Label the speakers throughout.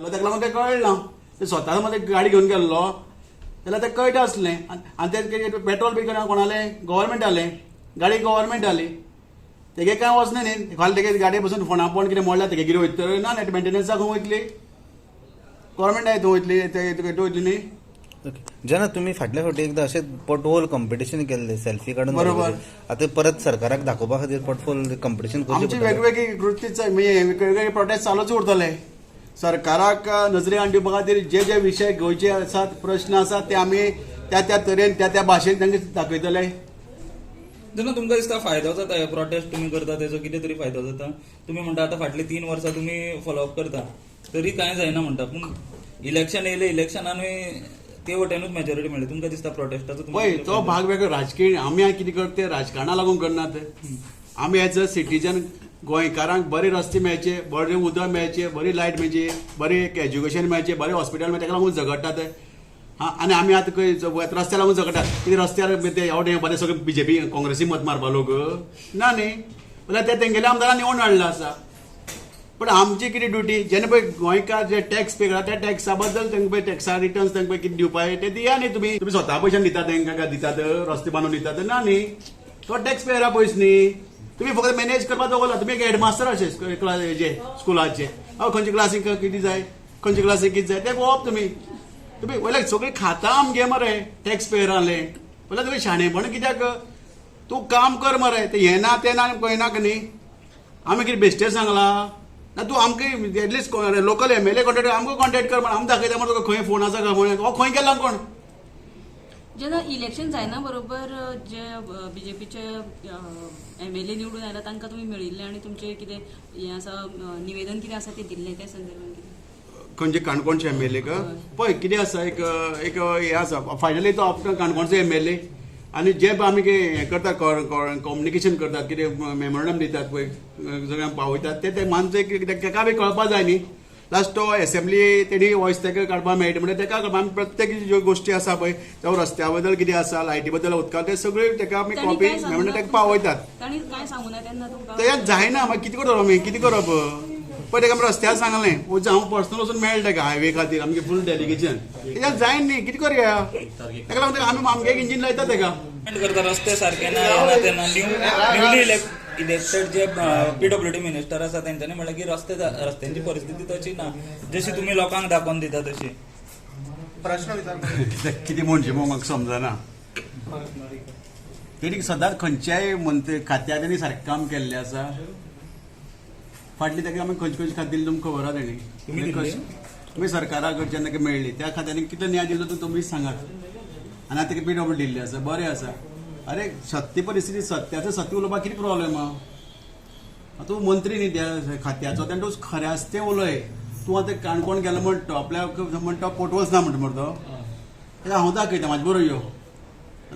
Speaker 1: जाल्यार ताका लागून तें कळ्ळें ना. ते स्वता समज एक गाडी घेवन गेल्लो जाल्यार तें कळटा आसलें. आनी ते पेट्रोल बी कोणालें गव्हर्मेंटालें, गाडी गव्हर्मेंटाली, तेगे कांय वचना न्ही. फाल्यां तेगे गाडये बसून फोंडा पण कितें मोडल्या तेगे कितें वयतले ना, मेन्टेनन्साक खंय वयतली, गव्हर्मेंटा हितून वयतली, ते वयतली न्ही.
Speaker 2: जेन्ना तुमी फाटल्या फावटी एकदां अशें पोटहोल कॉम्पिटिशन केल्लें सेल्फी काडून,
Speaker 1: बरोबर.
Speaker 2: आतां परत सरकाराक दाखोवपा खातीर पोटहोल कॉम्पिटिशन करचें
Speaker 1: आमची
Speaker 2: पडटलें.
Speaker 1: वेगवेगळी कृती म्हणजे वेगवेगळे प्रोटेस्ट चालूच उरतले. सरकाराक नजरे हाडून दिवपा खातीर जे जे विशय गोंयचे आसात, प्रश्न आसात, ते आमी त्या त्या तरेन त्या त्या भाशेन तांकां दाखयतले.
Speaker 3: जेन्ना तुमकां दिसता फायदो जाता हे प्रोटेस्ट तुमी करता तेजो कितें तरी फायदो जाता? तुमी म्हणटा आतां फाटली 3 वर्सां तुमी फॉलोअप करता तरी कांय जायना म्हणटा, पूण इलेक्शन येयलें, इलेक्शनानूय ते वटेनूच मेजॉरिटी मेळ्ळी. तुमकां दिसता प्रोटेस्टाचो
Speaker 1: पळय तो भाग वेगळो राजकीय. आमी कितें करता ते राजकारणा लागून करनात. आमी एज अ सिटीजन गोंयकारांक बरे रस्ते मेळचे, बरें उदक मेळचें, बरी लायट मेळची, बरें एक एज्युकेशन मेळचें, बरें हॉस्पिटल मेळचें, ताका लागून झगडटात. हा, आनी आमी आतां खंय रस्त्या लागून झगडटात. कितें रस्त्यार ते एवढे बरे सगळे बीजेपी काँग्रेसी मत मारपा लोक ना न्ही, जाल्यार ते तेंगेल्या आमदारान निवडून हाडला आसा. पण आमची कितें ड्युटी, जेन्ना पळय गोंयकार जे टॅक्स पे करता त्या टॅक्सा बद्दल तांकां पळय टॅक्सा रिटर्न्स तांकां पळय कितें दिवपाक ते दिया न्ही. तुमी तुमी स्वता पयशान दितात तांकां काय दितात, रस्ते बांदून दितात ना न्ही, तो टॅक्स पेयरा पयस न्ही. तुमी फक्त मॅनेज करपाक दवरला. तुमी एक हेडमास्टर अशे हेजे स्कुलाचे, हय खंयच्या क्लासीक कितें जाय, खंयच्या क्लासीक कितें जाय तें पळोवप. तुमी तुमी वयल्या सगळीं खाता आमगे मरे टॅक्स पेयराले. वयल्या तुमी शाणेपण कित्याक, तूं काम कर मरे, तें हें ना तें ना कळना न्ही. आमी कितें बेश्टें सांगलां ना, तूं आमकां at least local MLA contact, आमकां कॉन्टेक्ट कर म्हण आमी दाखयता म्हण तुका खंय फोन आसा काय म्हण. हो खंय गेला कोण?
Speaker 4: जेन्ना इलेक्शन जायना बरोबर जे बीजेपीचे एमएलए निवडून आयला तांकां तुमी मेळिल्ले आनी तुमचें कितें हें आसा, निवेदन कितें आसा तें दिल्लें त्या संदर्भात कितें?
Speaker 1: खंयचे काणकोणचे एमएलए का? पळय कितें आसा, एक एक हें आसा फायनली तो आपलो काणकोणचो एमएलए आनी जे आमी कितें हें करता, कम्युनिकेशन करतात, कितें मेमोरंडम दितात पळय सगळ्यांक पावयतात, ते ते मानचे ताका बी कळपा जाय न्ही. लास्ट तो एसेंब्ली तेणी वॉयस ताका काडपाक मेळटा म्हणल्यार ताका कळपा. आमी प्रत्येक ज्यो गोश्टी आसा पळय, जावं रस्त्या बद्दल कितें आसा, लायटी बद्दल, उदका, ते सगळे ताका आमी कॉपी मेमोरंडम ताका पावयतात.
Speaker 4: तांणी कांय सांगूना तेन्ना तुमकां?
Speaker 1: तें जायना, मागीर कितें करप आमी, कितें करप? पळय ताका आमी रस्त्यार सांगलें, हांव पर्सनल वचून मेळ्ळें ताका हायवे खातीर आमगे फूल डेलिगेशन, तेज्यान जायना न्ही, कितें करया? ताका लागून आमी आमगे इंजीन लायता ताका.
Speaker 3: करता रस्ते सारके ना, हें ना तें ना. न्यूली इलेक्टेड जे पीडब्ल्यूडी मिनिस्टर आसा तेंच्यांनी म्हणलें की रस्त्यांची परिस्थिती तशी ना जशी तुमी लोकांक दाखोवन दिता तशी.
Speaker 5: प्रश्न विचार
Speaker 1: कितें म्हणचें म्हूण म्हाका समजना. तेणी सदांच खंयच्याय मंत्री खात्यार तेणी सारकें काम केल्लें आसा. फाटली ताका आमी खंयचे खंयचे खातें दिल्लें तुमकां खबर आसा तेणी. तुमी सरकारा कडच्यान ताका मेळ्ळी त्या खात्यांनी कितलो न्याय दिलो तो तुमीच सांगात. आनी आतां ताका पीडब्ल्यू दिल्लें आसा, बरें आसा. अरे सत्य परिस्थिती, सत्याचो सत्य उलोवपाक कितें प्रॉब्लेम आहा? तूं मंत्री न्ही त्या खात्याचो, तेन्ना तूं खरें आसा तें उलय. तूं आतां काणकोण गेलो म्हणटा तो आपल्याक म्हणटा पोटवल्स ना म्हणटा मरे तो, हांव दाखयता म्हाजे बरोबर यो,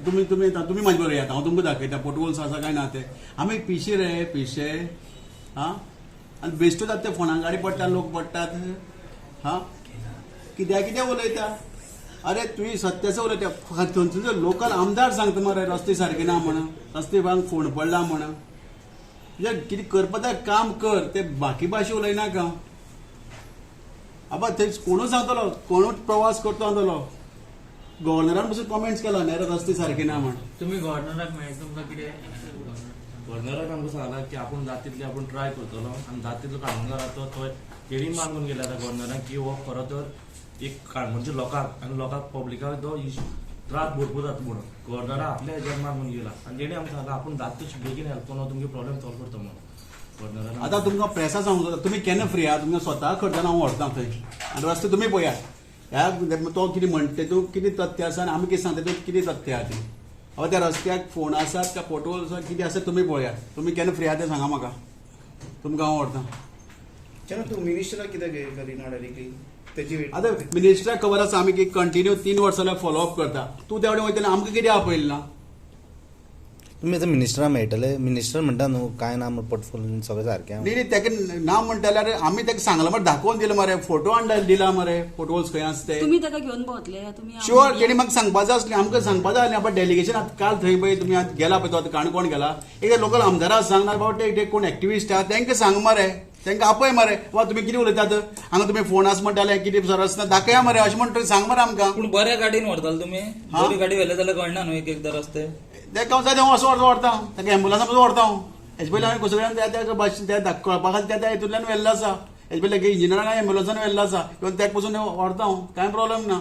Speaker 1: तुमी तुमी तुमी म्हाजे बरोबर येता, हांव तुमकां दाखयता पोटवल्स आसा काय ना ते. आमी पिशे रे पिशे. आं, आनी बेश्टो जाता ते फोंडां गाडी पडटा, लोक पडटात. हां, कित्याक कितें उलयता? अरे तुवें सत्याचो उलयता. थंयचो लोकल आमदार सांगता मरे रस्ते सारके ना म्हण, रस्ते बांग फोंड पडला म्हण. तुजें कितें करपा जाय काम कर, ते बाकी भाशे उलयनाका. आबा थंय कोणूच सांगतलो, कोणूच प्रवास करता सांगतलो. गव्हर्नरान पसून कॉमेंट्स केला न्ही रस्ते सारके ना म्हण.
Speaker 6: तुमी गव्हर्नराक मेळ्ळे, तुमकां कितें?
Speaker 7: गव्हर्नरान आमकां सांगलां की आपूण जाता तितलें आपूण ट्राय करतलो आनी जाता तितलो काणकोणकाराचो थंय तेणी मागून गेले आतां गव्हर्नराक की हो खरो तर एक काणकोणच्या लोकांक आनी लोकांक पब्लिकाक तो त्रास भरपूर जाता म्हणून गव्हर्नरान आपल्या हेज्यान मागून गेला आनी तेणी आमकां सांगलां आपूण जाता तशें बेगीन हेल्प करून तुमगे प्रॉब्लेम सॉल्व करता म्हणून गव्हर्नरान.
Speaker 1: आतां तुमकां प्रेसा सांगूंक जाता, तुमी केन्ना फ्री आहा, तुमकां स्वता खर्चान हांव व्हरता थंय आनी रस्ते तुमी पळयात. ह्या तो कितें म्हणटा तेतूंत कितें तथ्य आसा आनी आमी कितें सांगता तेतूंत कितें तथ्य आहा तें. हांव त्या रस्त्याक फोंड आसात काय पोटवोल आसा कितें आसा तुमी पळयात. तुमी केन्ना फ्री आहा तें सांगा म्हाका, तुमकां हांव व्हरता.
Speaker 5: जेन्ना तूं मिनिस्टराक कित्याक हें करिना डायरेक्टली तेजी?
Speaker 1: आतां मिनिस्टराक खबर आसा आमी की कंटिन्यू 3 वर्सां जाल्यार फॉलोअप करता. तूं त्या वटेन वयतलें, आमकां कितें आपयलें ना?
Speaker 2: तुमी आतां मिनिस्टराक मेळटले, मिनिस्टर म्हणटा न्हू कांय ना पोर्टफोलियो सगळें सारकें.
Speaker 1: न्ही न्ही, ताका ना म्हणटा जाल्यार आमी ताका सांगलां मरे, दाखोवन दिलां मरे, फोटो हाडून दिला मरे, पोटवोल्स खंय आसा ते.
Speaker 4: तुमी ताका घेवन भोंवतले? तुमी
Speaker 1: शुअर, तेणी म्हाका सांगपा जाय आसलें, आमकां सांगपा जाय आसलें. डेलिगेशन आतां काल थंय पळय तुमी आतां गेला पळय, तो आतां काणकोण गेला, एक लोकल आमदाराक सांग ना बाबा, ते कोण एक्टिविस्ट आहा तांकां सांग मरे. तांकां आपय मरे, वा तुमी कितें उलयतात हांगा, तुमी फोन आसा म्हणटाले, कितें सरस ना, दाखया मरे अशें म्हणटा, सांग मरे आमकां.
Speaker 3: पूण बऱ्या गाडीन व्हरताले तुमी,
Speaker 1: हा?
Speaker 3: बरी गाडी व्हेले जाल्यार कळना न्हू एक एकदां रस्ते.
Speaker 1: तेका हांव जाय तें असो व्हरता हांव, ताका एम्बुलन्सा पसून व्हरता हांव. हेजे पयलीं हांवें सगळ्यान त्या त्या भाशेन त्या कळपा खातीर त्या त्या हितूंतल्यान व्हेल्लो आसा. हेजे पयलीं इंजिनियरांक एम्बुलन्सान व्हेल्लो आसा, इवन तेका पसून व्हरता हांव, कांय प्रोब्लम ना.